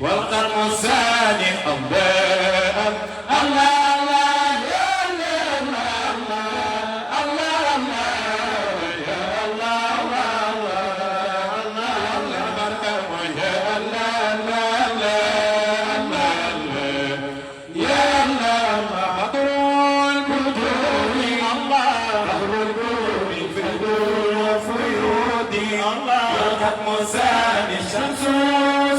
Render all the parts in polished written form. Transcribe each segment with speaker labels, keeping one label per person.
Speaker 1: والقرن الثاني الله الله يا موساني الشمس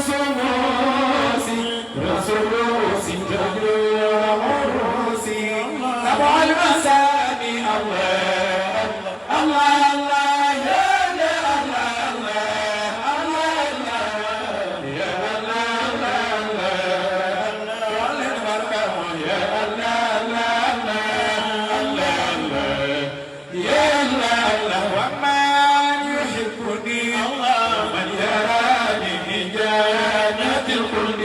Speaker 1: سموسي رسولوسي تجور عروسي سبع المساني الله الله الله يا الله الله الله يا الله الله المركب يا الله الله يا الله ومن يحبني من يراني في جنة الخلد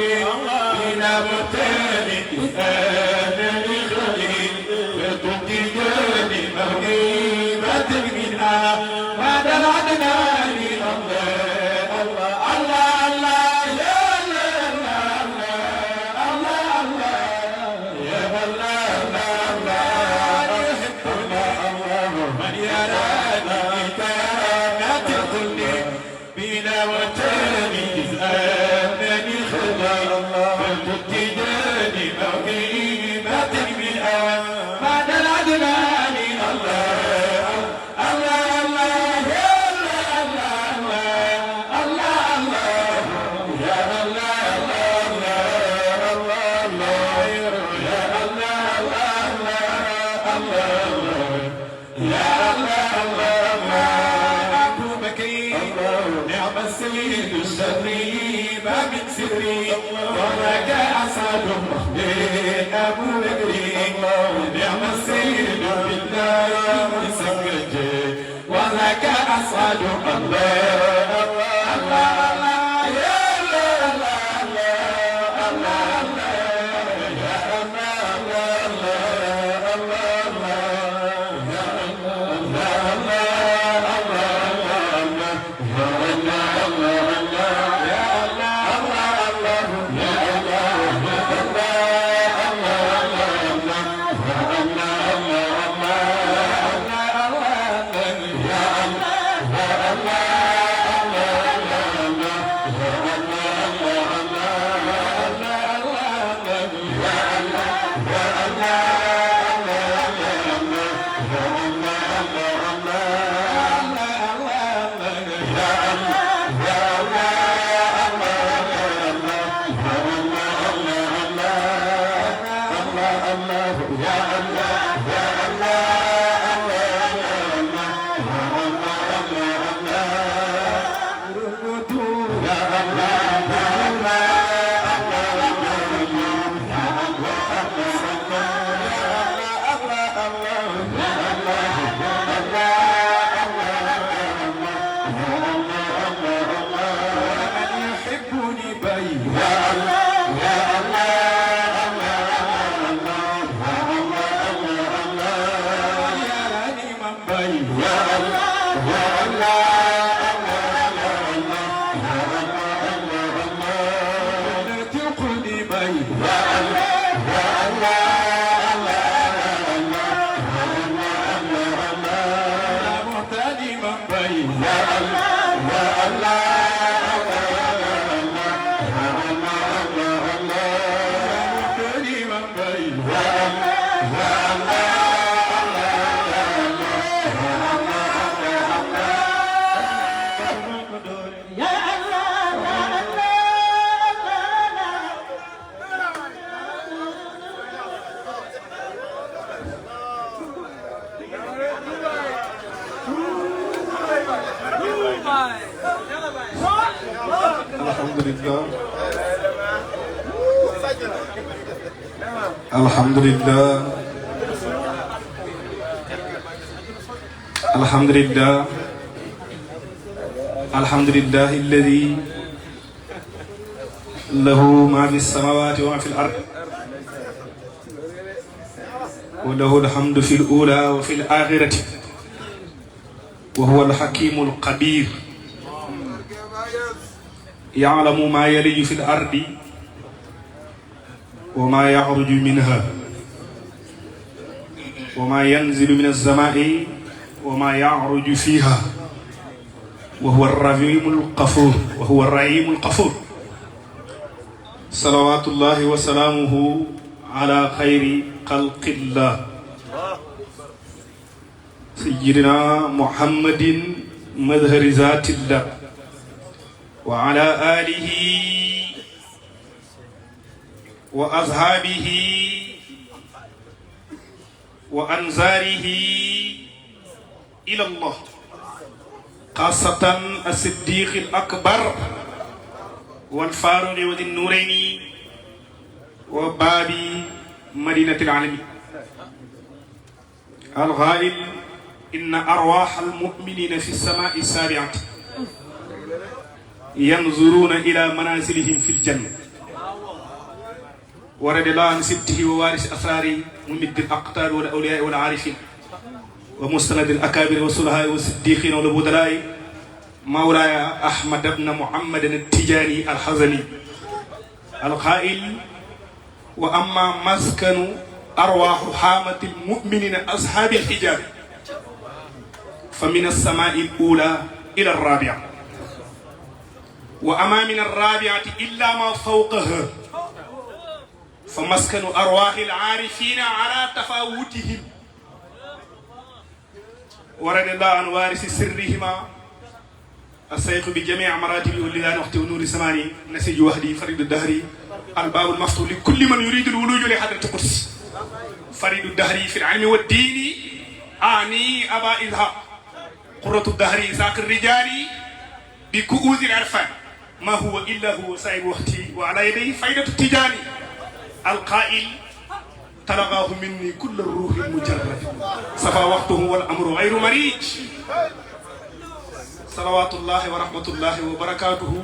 Speaker 1: بلا مبتلي أنا لخليل فتبتجاني مهيبة منها هذا العدنان الله الله الله الله يا الله يا الله يحبني من يراني في جنة الخلد بلا وتاني إذ آمني خلال فتبتداني مغيبة من بعد العدنان الله الله الله يا الله الله يا الله الله يا الله يا نعم السيد الشريف من سري ولك أسعد من أبو بكري نعم السيد بالله من سكرتي ولك أسعد الله الله يا
Speaker 2: Vai!
Speaker 1: alhamdulillah alhamdulillah alhamdulillah alhamdulillah alladhi lahu ma fi samawati wa ma fi al-ard wa lahu alhamdu fi al-ula wa fi al-akhirati wa huwa al-hakimu al-khabir ya'lamu ma yaliju fi al-ardi wa ma yakhruju minha wa ma yanzilu min as-sama'i wa ma ya'ruju fiha wa huwa ar-rahimul ghafur wa huwa ar-rahimul ghafur salawatullahi wa salamuhu ala khayri khalqillah sayyidina muhammadin madhari zatillah wa ala alihi wa azhabihi wa anzarihi ila Allah xaasatan as-siddiq al-akbar wal faaruq wa dhi nuurayni wa baabi madinati al-alamin al-ghaa'il inna arwaaha al-mu'minina fi as-samaa'i as-saabi'ati yanzuruna ila manazilihim fi al-janna wa radiyallahu an sibtihi wa waarisi asraari mumiddi al-aqtaar wal awliyaa wal aarifin wa mustanad al-akaabir wa sulahaa wa siddiqin wal budalaa mawlaaya Ahmad ibn Muhammad at-Tijaani al-Hazani al-qaa'il wa amma maskanu arwaahu haamati al-mu'miniina ashaabi al-hijaab fa min as-samaa'i al-uulaa ila ar-raabi'a wa ammaa min ar-raabi'ati illaa maa fawqahaa fa maskanu arwaahi al-aarifiina alaa tafaawutihim wa radiyallahu an waarisi sirrihima السيق بجميع مراتبه واللذان وقت ونور سماني نسيج وحدي فريد الدهري الباب المفتوح لكل من يريد الولوج لحضرة القدس فريد الدهري في العلم والدين آني أبا إذهاب قرة الدهري ساق الرجال بكؤوز العرفان ما هو إلا هو سائب وقتي وعلى يديه فائدة التجاني القائل تلقاه مني كل الروح المجرد صفى وقته والأمر غير مريج salawatullahi wa rahmatullahi wa barakatuhu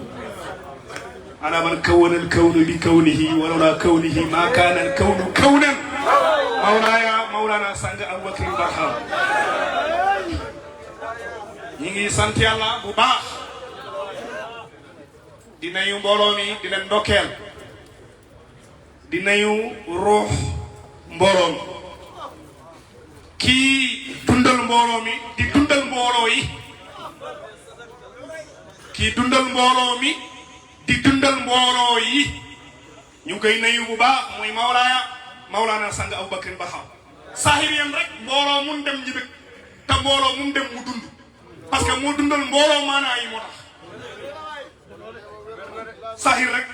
Speaker 1: ala man kawwana al-kawnu bi kawnihi wa lawla kawnihi ma kana al-kawnu kawnan mawlana sang Abubakar Barham ñi ngi sant yàlla bu baax di nayu mbooloo mi di leen ndokkeel di nayu ruux mbooloo mi kii dundal mbooloo mi di dundal mbooloo yi kii dundal mbooloo mi di dundal mbooloo yi ñu ngi koy nuyu bu baax mooy Mawlaana sang Abubakar Barham saahiriyan rek mbooloo mun dem ñibbi te mbooloo mun dem mu dund parce que moo dundal mbooloo maanaa yi moo tax saahir rek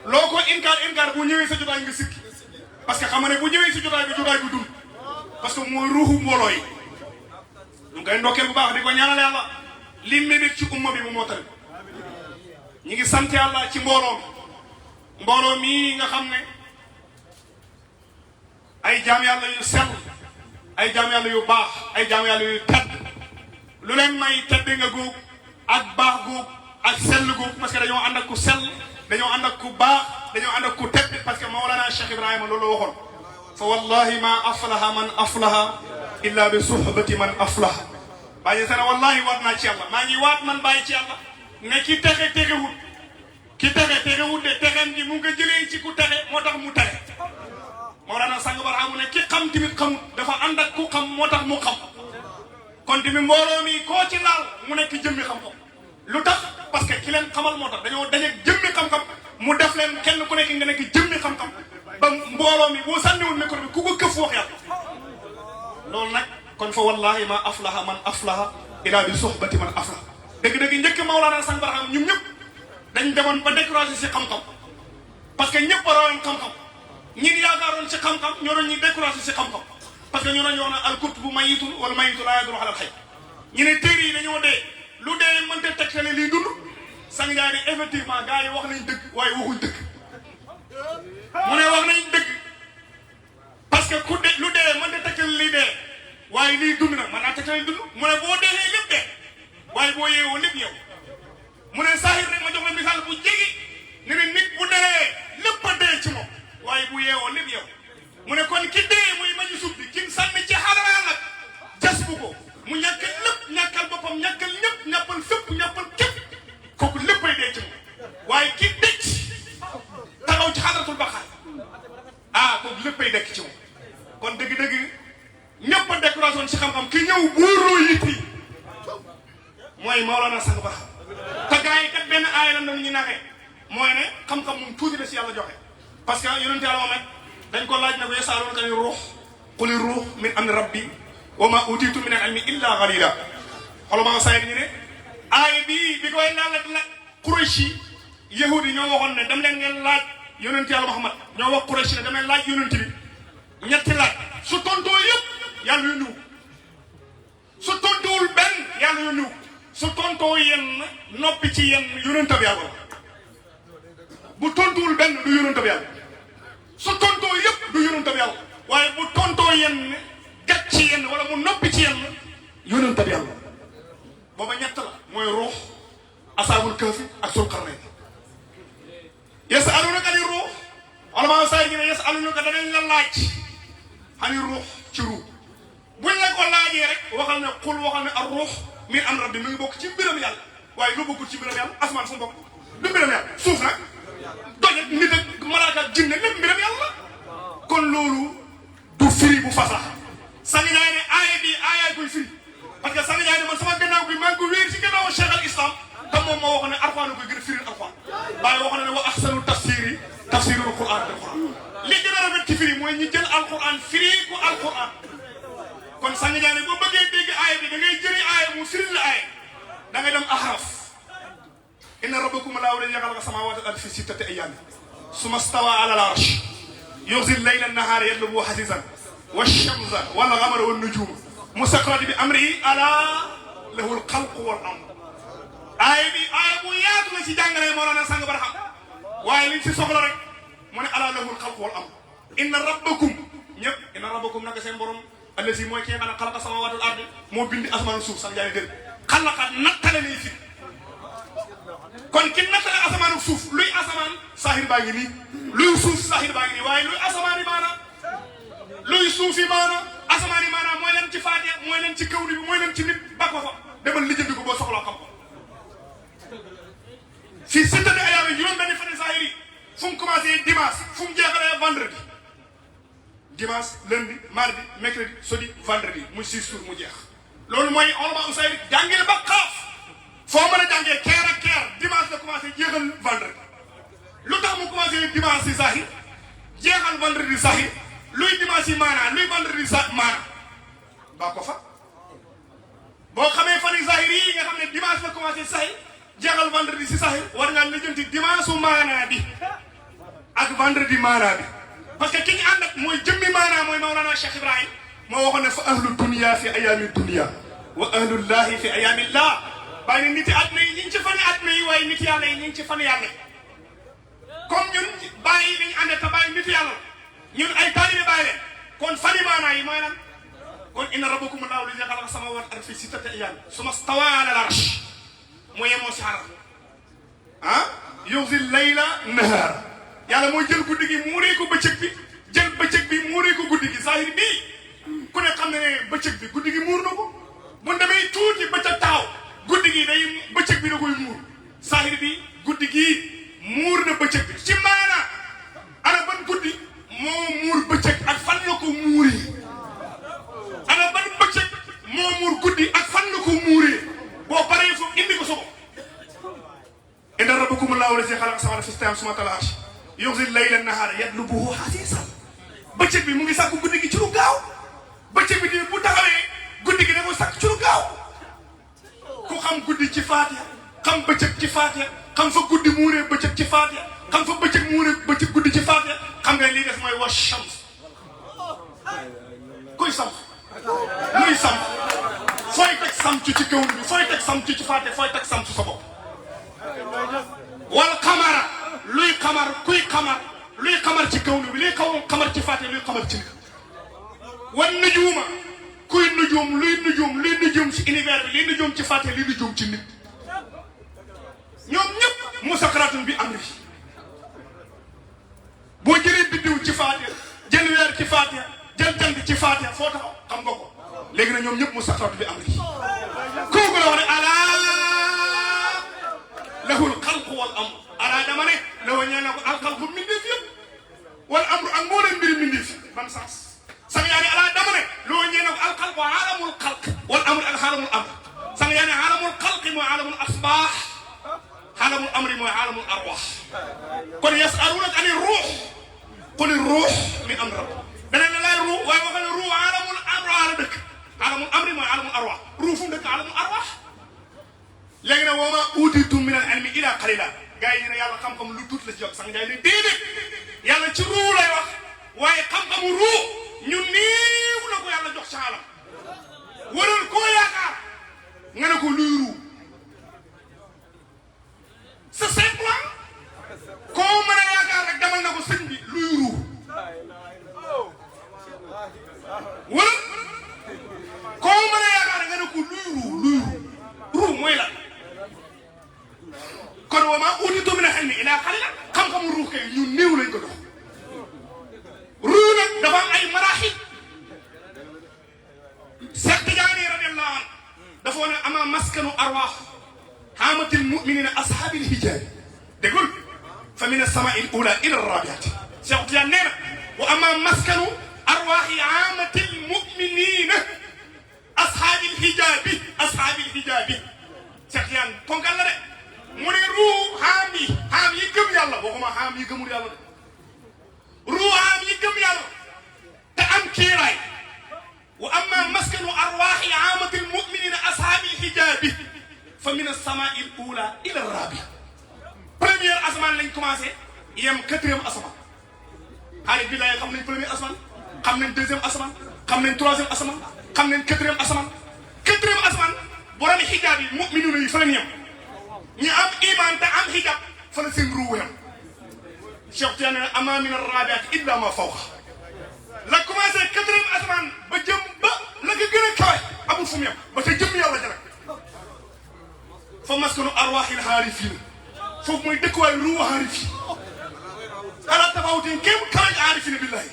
Speaker 1: loo ko inkaar bu ñëwee sa jotaay nga sikki parce que xam nga ne bu ñëwee si jotaay bi dund parce que mooy ruuxu mbooloo yi ñu ngi koy ndokkeel bu baax di ko ñaanal yàlla li mébét ci umma bi mu moo tari ñi ngi sant yàlla ci mbooloo mi nga xam ne ay jaam yàlla yu sell ay jaam yàlla yu baax ay jaam yàlla yu tedd lu leen may tedd nga góob ak baax góob ak sell góob parce que dañoo ànd ak ku sell dañoo ànd ak ku baax dañoo ànd ak ku tedd parce que Mawlana Cheikh Ibrahima loolu waxoon fa wallahi ma aflaha man aflaha illa bi suhbati man aflaha bàyyi sana wallahi waat naa ci yàlla maa ngi waat man bàyyi ci yàlla ne ki texe tegewut de texem ji mu ngi ko jëlee ci ku texe moo tax mu texe Mawlana sang Barham ne ki xam tamit xamut dafa ànd ak ku xam moo tax mu xam kon tamit mbooloo mi koo ci laal mu nekk jëmmi xam-xam lu tax parce que ki leen xamal moo tax dañoo dajeeg jëmmi xam-xam mu def leen kenn ku nekk nga nekk jëmmi xam-xam ba mbooloo mi boo sànniwul micro bi ku ko këf wax yàlla loolu nag kon fa wallahi ma aflaha man aflaha ila bi suhbati man aflaha dëgg-dëgg njëkk Mawlana sang Barham ñun ñëpp dañ demoon ba découragé si xam-xam parce que ñëpp a rawoon xam-xam ñin yaakaaroon si xam-xam ñoo doon ñu découragé si xam-xam parce que ñoo doon yoon al kutubu mayitun wala mayitu laa yadru ala al hayy ñu ne téere yi dañoo dee lu dee mënta tegtale liy dund sang Ndiaye ne effectivement gars yi wax nañ dëgg waaye waxuñ dëgg mu ne wax nañ dëgg parce que ku de lu dee mën na tekkal lii dee waaye lii dund na man naa tekkal dund mu ne boo deexee lépp dee waaye boo yeewoo lépp yow mu ne saahir rek ma jox la misaal bu jegi ne ne nit bu dee lépp a dee ci moom waaye bu yeewoo lépp yow mu ne kon ki dee muy mañu suuf bi kin sànni ci xadara nag jas bu ko mu ñàkk lépp ñàkkal boppam ñàkkal ñëpp ñàppal fépp ñàppal képp kooku léppay dee ci moom waaye ki dëcc taxaw ci xadaratul baqaar kooku léppay dekk ci moom kon dëgg-dëgg ñëpp a décoration ci xam-xam ki ñëw buuroo yit yi mooy Mawlana sang ba xam te gars yi kat benn aaya lan ñu naxee mooy ne xam-xam moom tuuti la si yàlla joxe parce que yonente yàlla Muhammad dañ ko laaj ne ko yas'aluunaka ani ruux quli ruux min amri rabbi wa ma utiitu min al ilmi illa qalila xoloma sayid ñu ne aaya bii bi koy la Qurayshi yahudi ñoo waxoon ne dem leen ngeen laaj yonente yàlla Muhammad ñoo wax Qurayshi ne dem leen laaj yonente bi ñetti laaj su tontoo yëpp yàlla yónniwu su tontuwul benn yàlla yónniwu su tontoo yenn noppi ci yenn yonente bi yàlla bu tontuwul benn du yonente bi yàlla su tontoo yëpp du yonente bi yàlla waaye bu tontoo yenn gàtt ci yenn wala mu noppi ci yenn yonente bi yàlla booba ñett la mooy ruux asaabul kahfi ak sul qarnayn yas'alunaka ani ruux wala maa saa yi ne yas'alunaka danañ la laaj ani ruux ci ruux buñ la ko laajee rek waxal ne xul waxal ne ar ruux min am rabbi mi ngi bokk ci mbiram yàlla waaye lu bokkul ci mbiram yàlla asamaan fu mu bokk du mbiram yàlla suuf nag doj ak nit ak malaaka ak jinne lépp mbiram yàlla kon loolu du firi bu fasax sang Ndiaye ne aaya bi aayaay koy firi parce que sang Ndiaye ne man sama gannaaw bi maa ngi ko wéer ci gannaaw Cheikh al Islam te moom moo waxoon ne Alxuraan koy gën a firi Alxuraan waaye waxoon ne wa ahsanu tafsiri tafsirul Qur'an bil Qur'an li gën a rafet ci firi mooy ñu jël Alxuraan firi ko Alxuraan kon sang Ndiaye ne boo bëggee dégg aaya bi da ngay jëri aaya mu firi la aaya da ngay dem Ahraf inna rabbakum allaahu allazii xalaqa samaawaati wal arda fi sittati ayyaamin summa stawaa alal arsh yughzi al-layla an-nahaara yatlubuhu hasiisan wash-shamsa wal-qamara wan-nujuuma musakhkharatin bi amrihi alaa lahu al-khalqu wal-amr aaya bi aaya bu yaatu la ci jàngale Mawlana Sang Barham waaye liñ ci soxla rek mu ne alaa lahu al-khalqu wal-amr inna rabbakum ñëpp inna rabbakum naka seen borom allazii mooy kii nga xalaqa samaawaati wal arda moo bindi asamaan suuf sax jaay dégg xalaqa nattale lay fi kon ki nattale asamaan ak suuf luy asamaan saahir baa ngi nii luy suuf saahir baa ngi nii waaye luy asamaan yi maanaam luy suuf yi maanaam asamaan yi maanaam mooy leen ci faatiha mooy leen ci kawli bi mooy leen ci nit ba ko fa demal lijjanti ko boo soxlaa xam ko si sittati ayyaam yi juróom-benni fan saahir yi fu mu commencé dimanche fu mu jeexalee vendredi dimanche lundi mardi mercredi jeudi vendredi muy 6 jours mu jeex loolu mooy ulama usayri jàngil ba xaaf foo mën a jàngee keer ak keer dimanche la commencé jeexal vendredi lu tax mu commencé dimanche si sahir jeexal vendredi sahir luy dimanche yi maanaa luy vendredi sa maanaa baa ko fa boo xamee fan yi sahir yi nga xam ne dimanche la commencé sahir jeexal vendredi si sahir war ngaa lijjanti dimanche su maanaa bi ak vendredi maanaa bi parce que ki ñu ànd ak mooy jëmmi maanaa mooy Mawlana Cheikh Ibrahim moo waxoon ne fa ahlu dunya fi ayaami dunya wa ahlullahi fi ayaamillah bàyyi ne nit yi àdduna yi ñu ngi ci fan àdduna yi waaye nit yàlla yi ñu ngi ci fan yàlla comme ñun bàyyi dañu ànd te bàyyi nit yàlla ñun ay taalibe bàyyi leen kon fan yi maanaa yi mooy lan kon inna rabbakum allaahu allazii xalaqa samaawaati wal arda fi sittati ayyaam summa stawaa alal arsh moo yemoo si xaram yughzi layla nahaar yàlla mooy jël guddi gi muuree ko bëccëg bi jël bëccëg bi muuree ko guddi gi saahir bii ku ne xam ne ne bëccëg bi guddi gi muur na ko bu demee tuuti bëccëg taxaw guddi gi day bëccëg bi da koy muur saahir bi guddi gi muur na bëccëg bi ci maana ana ban guddi moo muur bëccëg ak fan la ko muuree ana ban bëccëg moo muur guddi ak fan la ko muuree boo paree foofu indi ko sobo inna rabbakum allaahu allazii xalaqa samaawaati fi sittati ayyaamin summa stawaa alal arsh yughzi al-layla an-nahaara yatlubuhu hasiisan bëccëg bi mu ngi sàkk guddi gi ci lu gaaw bëccëg bi di bu taxawee guddi gi da koy sàkk ci lu gaaw ku xam guddi ci faatiha xam bëccëg ci faatiha xam fa guddi muuree bëccëg ci faatiha xam fa bëccëg muuree bëccëg guddi ci faatiha xam nga lii def mooy wa shams kuy sam luy sam fooy teg sam ci kaw bi fooy teg sam ci faatiha fooy teg sam ci sa bopp kuy xamar luy xamar ci kaw bi luy xamar ci fàtte luy xamar ci nit wan nujuuma kuy nujuum luy nujuum ci univers bi luy nujuum ci fàtte luy nujuum ci nit ñoom ñëpp musaxaraatun bi amri boo jëlee biddiw ci fàtte jël weer ci fàtte jël jant ci fàtte foo taxaw xam nga ko léegi nag ñoom ñëpp musaxaraatun bi amri kooku la wax ne alaa lahul xalqu wal amr alaa dama ne la wa ñeel na ko alxalqu mbindeef yëpp wal amru ak mbooleem mbiri mbindeef ban sens sang yaa ne alaa dama ne la wa ñeel na ko alxalqu aalamul xalq wal amru ak aalamul amr sang yaa ne aalamul xalqi mooy aalamul asbaax aalamul amri mooy aalamul arwaax kon yasaluunaka ani ruux quli ruux min amri rabbi dana ne lay ruux waaye waxal ne ruux aalamul arwaax la dëkk aalamul amri mooy aalamul arwaax ruux fu mu dëkk aalamul arwaax léegi nag wa maa uutiitum min al ilmi illaa qaliilaa gars yi ne yàlla xam-xam lu tuut la ci yokk sax ngay ne déedéet yàlla ci ruu lay wax waaye xam-xamu ruu ñu néew la ko yàlla jox ci alam waral koo yaakaar nga ne ko luy ruu c'est simple koo mën a yaakaar rek demal na ko sëñ bi luy ruu wala koo mën a yaakaar nga ne ko luy ruu mooy la kon wa maa uutiitum mina al-ilmi illaa qaliilan xam-xamu ruux kay ñu néew lañ ko dox ruux nag dafa am ay maraaxil Seex Tijaani radiyallaahu anhu dafa wane ama maskanu arwaax haamatil mu'miniina ashaabil hijaab dégul fa mina samaa'il uulaa ila raabi'ati Seex Tijaan nee na wa ama maskanu arwaaxi haamatil mu'miniina ashaabil hijaabi Seex Tijaan ponkal la de mu ne ruu xaam yi gëm yàlla waxuma xaam yi gëmul yàlla de ruu xaam yi gëm yàlla te am kiiraay wa amma maskanu arwaaxi aamatil mu'minina ashaabil hijaabi fa min as-samaa'il uulaa ila raabi'a première asamaan lañ commencé yem quatrième asamaan xaalis bi laay xam nañ premier asamaan xam nañ deuxième asamaan xam nañ troisième asamaan xam nañ quatrième asamaan borom hijaab yi mu'minuna yi fa lañ yem ñi am iman te am hijab fa la seen ruu yam Cheikh Tidiane ne ama min ar-rabi'ati illa ma fawqa la commencé quatrième asamaan ba jëm ba la ko gën a kawe amul fu mu yem ba te jëm yàlla ja rek fa maskanu arwaaxil aarifiina foofu mooy dëkkuwaay ruu aarif yi ala tafawutin kéem kawe aarifiina billahi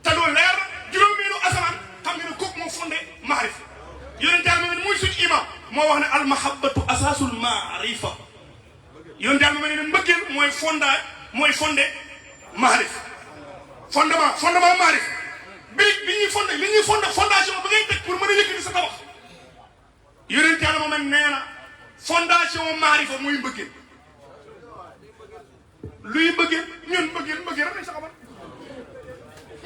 Speaker 1: te loolu leer juróomeelu asamaan xam nga ne kooku moo fondé maarif yonent Yàlla moom mooy suñu imam moo wax ne almahabbatu asaasul maarifa yonent Yàlla moom ne mbëggeel mooy fondé maarif fondement maarif bi ñuy fondé fondation ba ngay teg pour mën a yëkkati sa tabax yonent Yàlla moom nee na fondation maarifa mooy mbëggeel luy mbëggeel ñun mbëggeel rek nañ sa xamal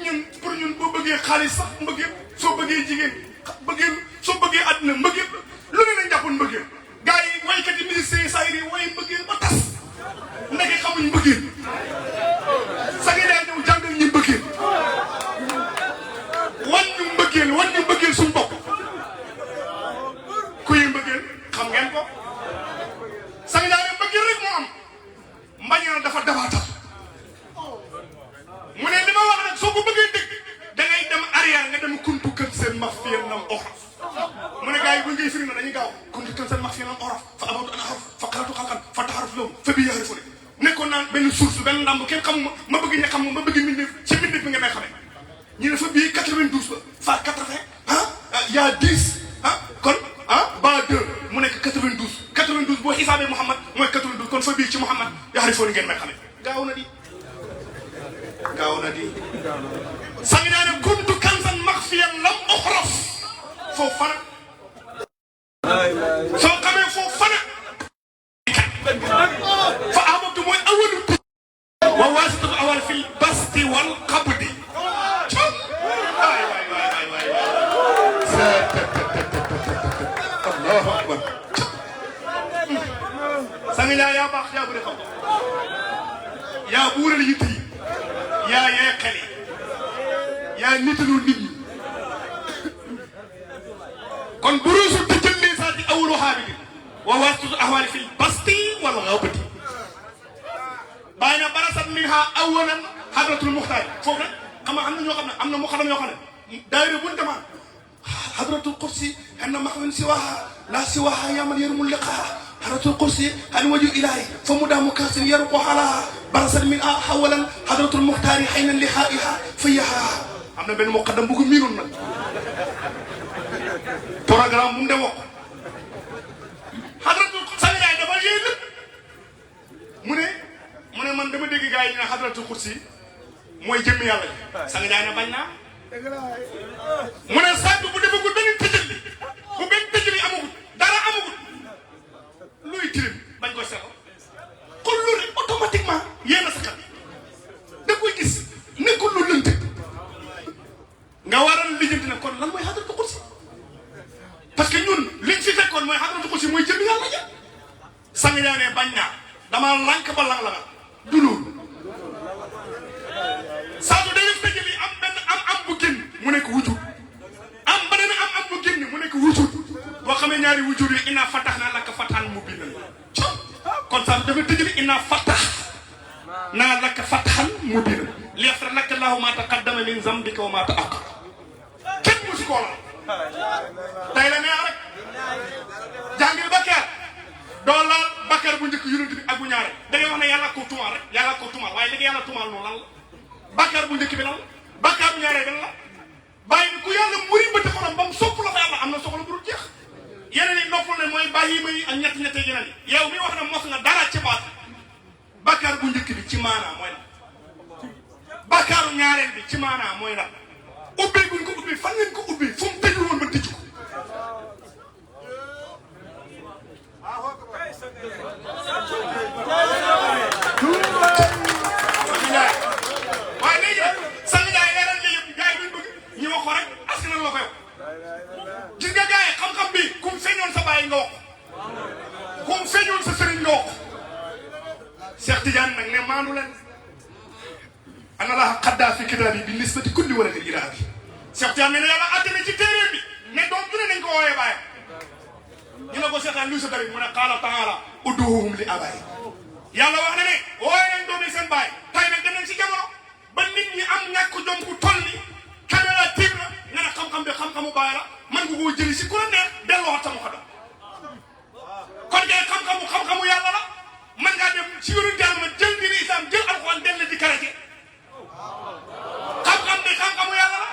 Speaker 1: ñun pour ñun boo bëggee xaalis sax mbëggeel soo bëggee jigéen mbëggeel soo bëggee àdduna mbëggeel lu ne lañ jàppoon mbëggeel gars yi waykat yi musiciens yi saa yi way mbëggeel ba tas ndeke xamuñ mbëggeel sa ngi daal ñëw jàngal ñu mbëggeel wan ñu mbëggeel suñ bopp kuy mbëggeel xam ngeen ko sa ngi daal mbëggeel rek moo am mbañeel dafa dabaatal mu ne li ma wax nag soo ko bëggee dëgg da ngay dem arrière nga dem kuntu kën seen maxfiyan nam oxraf mu ne gars yi bu ngay firi na dañuy gaaw kuntu kën seen maxfiyan nam oxraf fa abawtu an axraf fa xalatu xalqan fa taxaruf lahum fa bi yaarifuuni nekkoon naan benn source benn ndàmb kenn xamuma ma bëgg ña xam ma bëgg mbindeef ci mbindeef bi nga may xamee ñu ne fa bii 92 la fa 80 y a 10 kon ba 2 mu nekk 92 boo xisaabee Mouhamad mooy 92 kon fa bii ci Mouhamad yaarifuuni ngeen may xamee gaaw na di sang naa ne kuntu kanzan maxfiyan lam uxraf foofu fana soo xamee foofu fana fa ahbabtu mooy awalu wa waasitatu awal fil basti wal qabdi waay allahu akbar sang naa yaa baax yaa bëri xam yaa buural yitt yi yaa yee xale yaa nitalul nit ñi kon buruusu tëjëlee saa di awlu xaabidin wa waasitatu ahwaali fil basti wal xabdi bàyyi biha awalan hadratul muxtaar foofu nag xam nga am na ñoo xam ne am na mu xadam yoo xam ne daayira buñ demaan hadratul kursi anna mahwin siwaha la siwaha yaman yarmul liqaa hadratul kursi an waju ilahi fa mudamu kasin yarqu ala barasat min awalan hadratul muxtaari haynan lihaiha fayaha am na benn muqaddam bu ko miinoon nag programme bu mu dem wax hadratul sang jaay dafa yéey lépp mu ne man dama dégg gars yi ñu ne hadratul kursi mooy jëmmi yàlla ji sang jaay ne bañ naa mu ne sàddu bu defagul benn tëjël bu benn tëjël yi amagut dara amagut luy tilim bañ ko seetlu kon loolu automatiquement yéen a sakat da koy gis nekkul lu lënt nga waral lijjanti ne kon lan mooy hadratul kursi parce que ñun liñ fi fekkoon mooy hadratul kursi mooy jëmmi yàlla ja sang jaay ne bañ naa dama lànk ba lang-langa du loolu saatu day def tëjël yi am benn am bu génn mu nekk wujud am beneen am bu génn mu nekk wujud boo xamee ñaari wujud yi inna fatahnaa laka fathan mubiinan kon saatu dafa tëjël inna fatahnaa laka fathan mubiinan liyaghfira laka llaahu maa taqaddama min zambika wa maa ta'akhkhara kenn musu ko la tey la neex rek jàngil bakkaar doo laal bakkaar bu njëkk yonent bi ak bu ñaare da ngay wax ne yàlla ko tumaal rek yàlla ko tumaal waaye léegi yàlla tumaal noonu lan la bakkaar bu njëkk bi lan la bakkaar bu ñaaree lan la bàyyi ku yàlla muri bëti xolam ba mu sopp la fa yàlla am na soxla bu dul jeex yeneen yi noppal ne mooy bàyyi may ak ñett yeneen yi yow mi wax ne mos nga dara ci baat bakkaar bu njëkk bi ci maanaam mooy lan bakkaaru ñaareel bi ci maanaam mooy lan ubbi guñ ko ubbi fan ngeen ko ubbi fu mu tëjul woon ba tëj ko waaye léegi nag sang jaay leeral li yëpp gars yi duñ bëgg ñu wax ko rek askan la ko yow gis nga gars yi xam-xam bi kum feeñoon sa bàyyi nga wax kum feeñoon sa sëriñ nga wax Cheikh Tidiane nag ne maandu leen ana laa xaddaa fi kitaabi bi nisbati kulli waladin ilaa abi Cheikh Tidiane ne yàlla àtte na ci téere bi ne doom du ne nañ ko woowee bàyyam ñu ne ko seetaan luy sa tamit mu ne qaala taala ud'uuhum li abaa'ihim yàlla wax na ne wooye nañ doom yi seen baay tay nag dem nañ si jamono ba nit ñi am ñàkk jom ku toll ni caméra tiim la nga ne xam-xam bi xam-xamu baay la man nga koo jëli si ku la neex delloo ak sama xadam kon kay xam-xamu yàlla la man ngaa dem si yoonu jàng ma jël diine islam jël alxuraan del di karate xam-xam bi xam-xamu yàlla la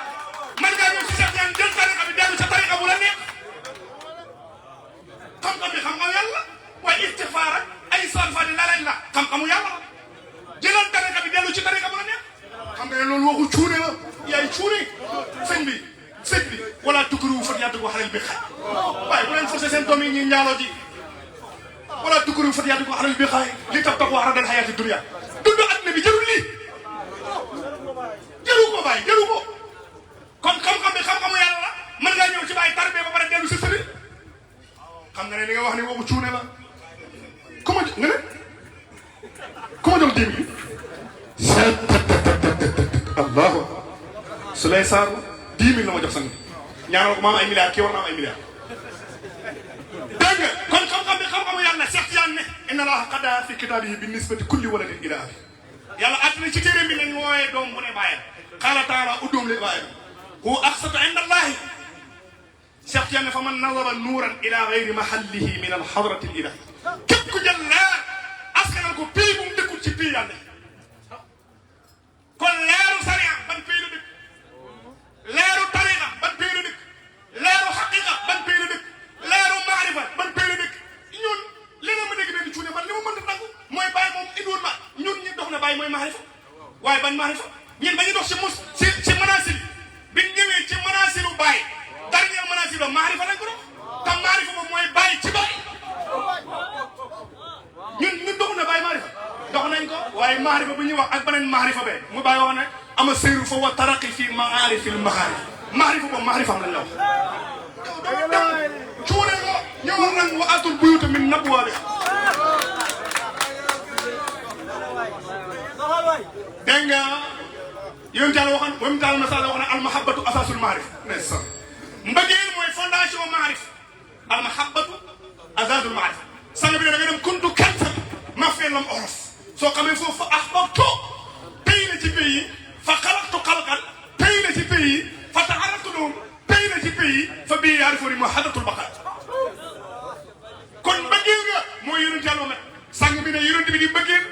Speaker 1: man ngaa ñëw si Cheikh Tidiane jël tariqa bi dellu sa tariqa bu la neex xam-xam bi xam-xamu yàlla waaye istifaar ak ay salfaani la lañ la xam-xamu yàlla la jëlal tariqa bi dellu ci tariqa bu la neex xam nga ne loolu waxu cuune la yaay cuune sëñ bi wala tukuru fat yaa dugg xalal bi xay waaye bu leen forcé seen doom yi ñuy ñaaloo ji wala tukuru fat yaa dugg xalal bi xay li tax tax wax radal xayaati dunya dund àddina bi jarul lii jaru ko bàyyi jaru ko kon xam-xam bi xam-xamu yàlla la mën ngaa ñëw ci bàyyi tarbee ba pare dellu si sëriñ xam nga ne li nga wax ni waxu cuune la ku ma nga ne ku ma jox démb bi allahu su lay saar 10 000 la ma jox sang ñaanal ko ma am ay milliards kii war na am ay milliards dégg nga kon xam-xam bi xam-xamu yàlla Cheikh Tidiane ne inna allaha qada fi kitaabihi bi nisbati kulli waladin ila abi yàlla àtt na ci téere bi nañ wooyee doom bu ne bàyyam qaala taala ud'uuhum li abaa'ihim huwa aqsatu inda allahi Cheikh Tidiane fa man nazara nuuran ila gayri mahallihi min alxadrati ilahi képp ku jël leer askanal ko pays bu mu dëkkul ci pays yàlla kon leeru sariya ban pays la dëkk leeru tariqa ban pays la dëkk leeru xaqiqa ban pays la dëkk leeru maarifa ban pays la dëkk ñun li nga ma dégg benn cuune man li ma mën a nangu mooy bàyyi moom indiwoon ma ñun ñi dox na bàyyi mooy maarifa waaye ban maarifa ñun ba ñu dox ci manaasil bi ñu ñëwee ci manaasilu bàyyi dernier manaasil ba maarifa lañ ko dox te maarifa boobu mooy bàyyi ci bàyyi ñun dox na bàyyi maarifa dox nañ ko waaye maarifa bu ñuy wax ak beneen maarifa be mu bàyyi wax ne ama seyru fa wa taraqi fi maarifil maarif maarifa boobu maarifam lañ la wax cuune ko ñëwal nag wa atul buyuta min nabwaabi dégg nga yéen taal waxoon moom taal masala wax ne almahabatu asasul maarif ndeysaan mbëggeel mooy fondation maarif almahabatu asasul maarif sang bi ne da nga dem kuntu kantan ma fee lam orof soo xamee foofu fa ahbabtu aarifoon yi mooy xadatul baqaar kon mbëggeel nga mooy yonent yàlla Muhammad sang bi ne yonent bi di mbëggeel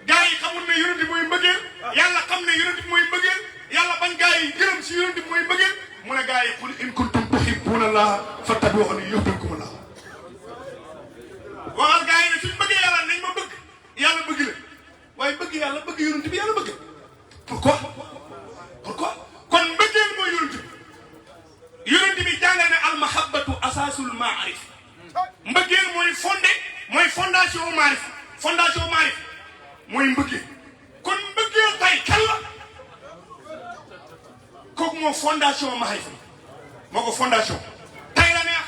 Speaker 1: gaa yi xamul ne yonent bi mooy mbëggeel yàlla xam ne yonent bi mooy mbëggeel yàlla bañ gaa yi gërëm si yonent bi mooy mbëggeel mu ne gaa yi qul in kuntum tuhibbuuna Allaha fattabi'uuni yuhbibkumu Allaah waxal gaa yi ne suñ bëggee yàlla nañ ma bëgg yàlla bëgg la waaye bëgg yàlla bëgg yonent bi yàlla bëgg pourquoi kon mbëggeel mooy yonent bi jàngale ne al mahabbatu asaasul maarif mbëggeel mooy fondation maarif mooy mbëggeel kon mbëggeel tay kan la kooku moo fondation maarif moo ko fondation tay la neex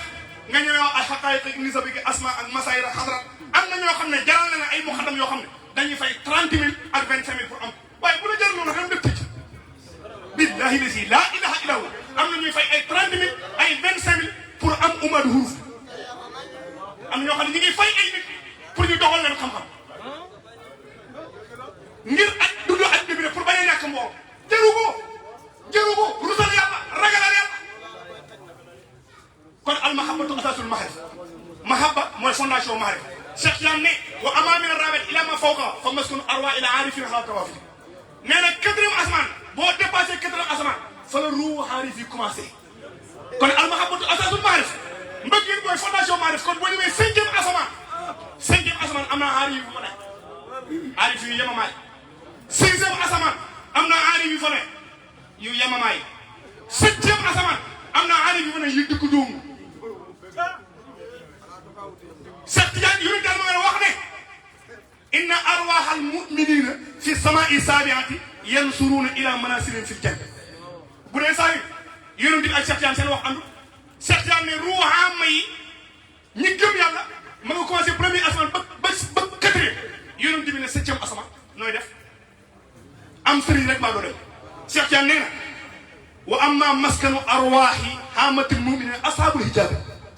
Speaker 1: nga ñëw ay xaqaayiq nisab bi asma ak masaayir ak xadra am na ñoo xam ne jaral na ay muxaddam yoo xam ne dañuy fay 30 000 ak 25 000 pour am waaye bu la jaral noonu xam def tëj billahi lazi la ilaha illa hu am na ñuy fay ay 30 000 ay 25 000 pour am umadu huruf am na ñoo xam ne ñu ngi fay ay nit pour ñu doxal leen xam-xam ngir ak dund ak bi pour bañ a ñàkk mbooloo jëru ko rusal yàlla ragalal yàlla kon al mahabbatu asaasul mahabba mooy fondation maarif Cheikh Tidiane ne wa amaa min ar-raabit ila ma fawqa fa maskunu arwa ila aarifin ala tawaafil nee na 4e asamaan boo dépassé 4e asamaan fa la ruu aarif yi commencé kon al mahabbatu asaasul maarif mbëggeel mooy fondation maarif kon boo ñëwee 5e asamaan am na aarif yu fa nekk aarif yu yemamaay 6e asamaan am na aarif yu fa nekk yu yemamaay 7e asamaan am na aarif yu fa nekk yu dugg doomu Cheikh Tidiane yonent Yàlla wax ne inna arwaahal mu'miniina fi samaa'i saabi'ati yansuruuna ila manaasirihim fil janna bu dee saa yu yonent bi ak Cheikh Tidiane seen wax andu Cheikh Tidiane ne ruuxaama yi ñi gëm yàlla ma nga commencé premier asamaan ba 4e yonent bi ne 7e asamaan nooy def am sëriñ rek maa doon dem Cheikh Tidiane nee na wa amma maskanu arwaahi haamatil mu'miniina ashaabul hijaab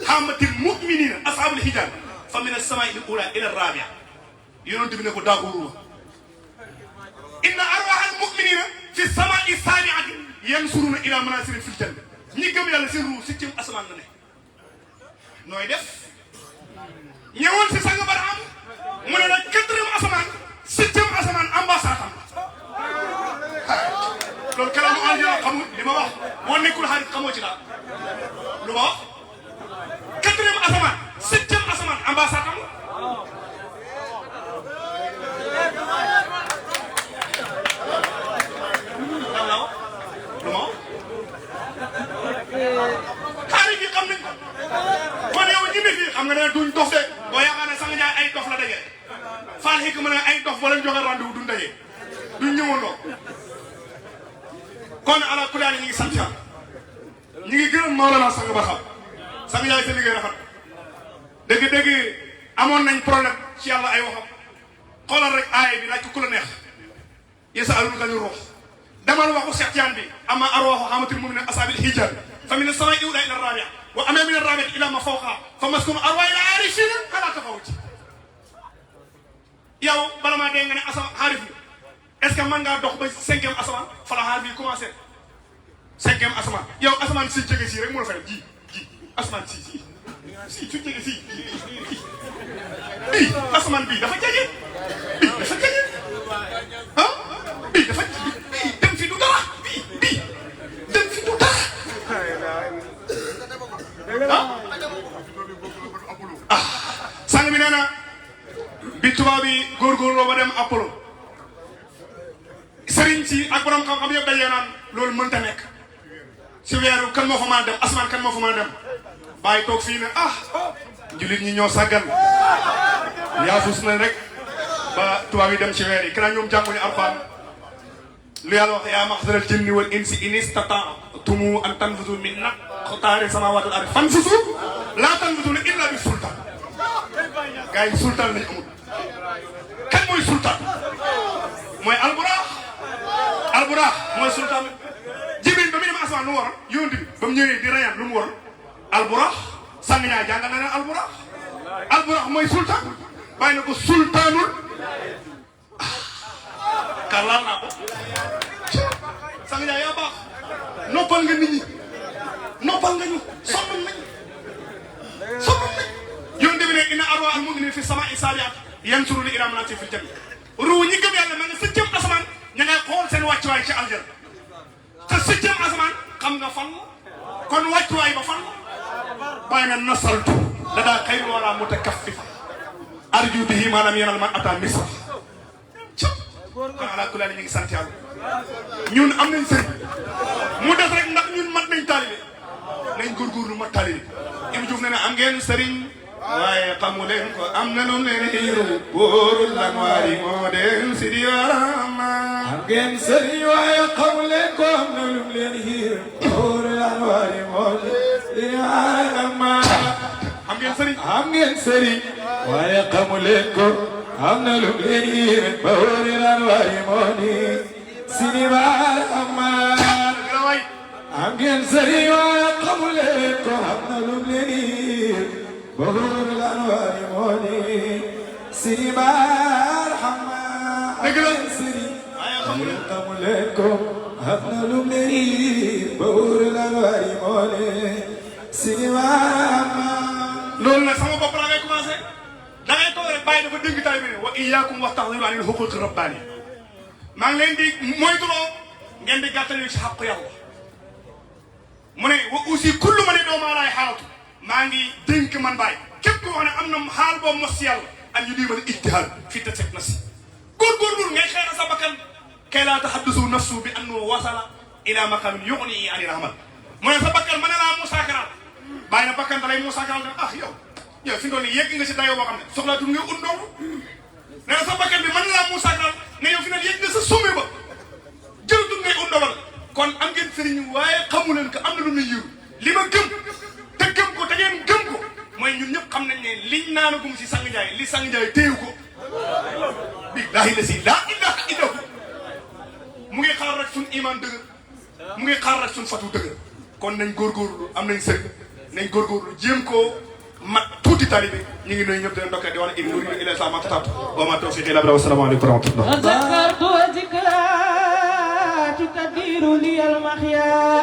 Speaker 1: haamatil mu'miniina ashaabul hijaab fa min as-samaa'i al-uulaa ila ar-raabi'a yonent bi ne ko daaguuruma inna arwaahal mu'miniina fi samaa'i saabi'ati yansuruuna ila manaasirihim fil janna ñi gëm yàlla seen ruu 7e asamaan la ne nooy def ñëwoon si sang Baraam mu ne nag 4e asamaan 7e asamaan ambassade am loolu kalaamu aljana xamul li ma wax boo nekkul xarit xamoo ci daal lu ma wax 4e asamaan 7e asamaan ambassade am xarit yi xam nañ ko kon yow ñi ne fii xam nga ne duñ dof de boo yaakaar ne Sang Njaay ay dof la daje Fall xëy ma ne ay dof boo leen joxe rendez-vous duñ daje duñ ñëwandoo kon ala kulli ñu ngi sant yàlla ñu ngi gërëm Maolana Sang Barham Sang Njaay sa liggéey rafet dëgg-dëgg amoon nañ problème ci yàlla ay waxam xoolal rek aaya bi laaj ko ku la neex yas'aluunaka ani ruux demal waxu Cheikh Tidiane bi amma arwaahu haamatil mu'miniina ashaabil hijaab fa mina samaa'i ila ar-raabi'a wa amma mina ar-raabi'ati ila ma fawqahaa fa maskanu arwaahil aarifiina alaa tafawut yow bala maa dégg nga ne aarif bi est-ce que mën ngaa dox ba 5e asamaan fa la aarif yi commencé 5e asamaan yow asamaan si jege si rek mu la fay ji asamaan si su jege si bii asamaan bii dafa jege ah bii dafa dem fi du dara bii dem fi du dara sang bi nee na bi tubaab yi góorgóorloo ba dem Apollo sëriñ si ak borom xam-xam yëpp dajee naan loolu mënta nekk si weeru kan moo fa mën a dem asamaan kan moo fa mën a dem bàyyi toog fii ne jullit ñi ñoo sàggan yaafus na rek ba tubaab yi dem ci weer yi kanaa ñoom jànguñu Alxuraan lu yàlla wax yaa maxdaral jinni wal insi in istata'tum an tanfuzu min aqtaari samaawaati wal ardi fanfuzu laa tanfuzuuna illaa bi sultaan gars yi sultaan lañ amul kan mooy sultaan mooy alburaax mooy sultaan Jibril ba mu dem asamaan lu mu waroon yonent bi ba mu ñëwee di rayaan lu mu waroon alburaax Sang Njaay jàngal na leen alburaax mooy sultaan bàyyi na ko sultaanul kar laal naa ko Sang Njaay yaa baax noppal nga nit ñi noppal nga ñu sonn nañ yansuru li iram naati fil janna ruu ñi gëm yàlla ma nga sëccëm asamaan ña ngay xool seen wàccuwaay ci aljana te sëccëm asamaan xam nga fan kon wàccuwaay ba fan bàyyi nga nasartu la daa xayru wala mutakaffifa arju bihi maanaam yenal man ata misra kon ala kulli ñu ngi sant yàlla ñun am nañ sëriñ mu des rek ndax ñun mat nañ taalibe nañ góorgóorlu mat taalibe Ibou Diouf nee na am ngeen sëriñ waaye xamu leen ko am na lu leen xiiru wóorul lan waari moo den si di warama
Speaker 2: am ngeen sëriñ waaye xamu leen ko am na lu leen xiiru wóorul lan waari moo den si di warama
Speaker 1: am ngeen sëriñ
Speaker 2: am ngeen sëriñ waaye xamu leen ko am na lu leen xiiru wóorul lan waari moo den si di warama am ngeen sëriñ waaye xamu leen ko am na lu leen xiiru بهور الأنوار موني سيري مرحمة أجل سيري قملكم هبنا لمني بهور الأنوار موني سيري مرحمة
Speaker 1: loolu nag sama bopp la ngay commencé da ngay toog rek bàyyi dafa dégg taay bi ne wa iyaakum wa taxdiru anil xuquqi rabbaani maa ngi leen di moytuloo ngeen di gàttal ci xàq yàlla mu ne wa aussi kullu ma ne doomu aalaay xaalatu maa ngi dénk man bàyyi képp koo xam ne am na xaal boobu mos si yàlla ak yu dimbali ijtihaad fii te teg na si góorgóorlu ngay xeex sa bakkan kay laa taxaddasu nafsu bi annahu wasala ila maqamin yuxni ani rahmat mu ne sa bakkan mën na laa musaakaraat bàyyi na bakkan da lay musaakaraat ne ah yow fi nga nii yegg nga si dayoo boo xam ne soxlaatul nga ut ndox nee na sa bakkan bi mën na laa musaakaraat ne yow fi nga yegg nga sa sommet ba jëlatul ngay ut ndogal kon am ngeen sëriñ waaye xamu leen que am na lu muy yiru li ma gëm te gëm ko te ngeen gëm ko mooy ñun ñëpp xam nañ ne liñ naana gum si sang njaay li sang njaay téewu ko billaahi la si laa ilaaha illahu mu ngi xaar rek suñ iman dëgër mu ngi xaar rek suñ fatu dëgër kon nañ góorgóorlu am nañ sëriñ nañ góorgóorlu jéem koo mat tuuti talibe ñu ngi nuyu ñëpp di leen ndokkee di wax ne in uriidu illal islaaha mastata'tu wa maa tawfiiqii illaa billaah wa salaamu aleykum wa rahmatullah
Speaker 3: zakartu wa zikraa tukabbiru liyal mahyaa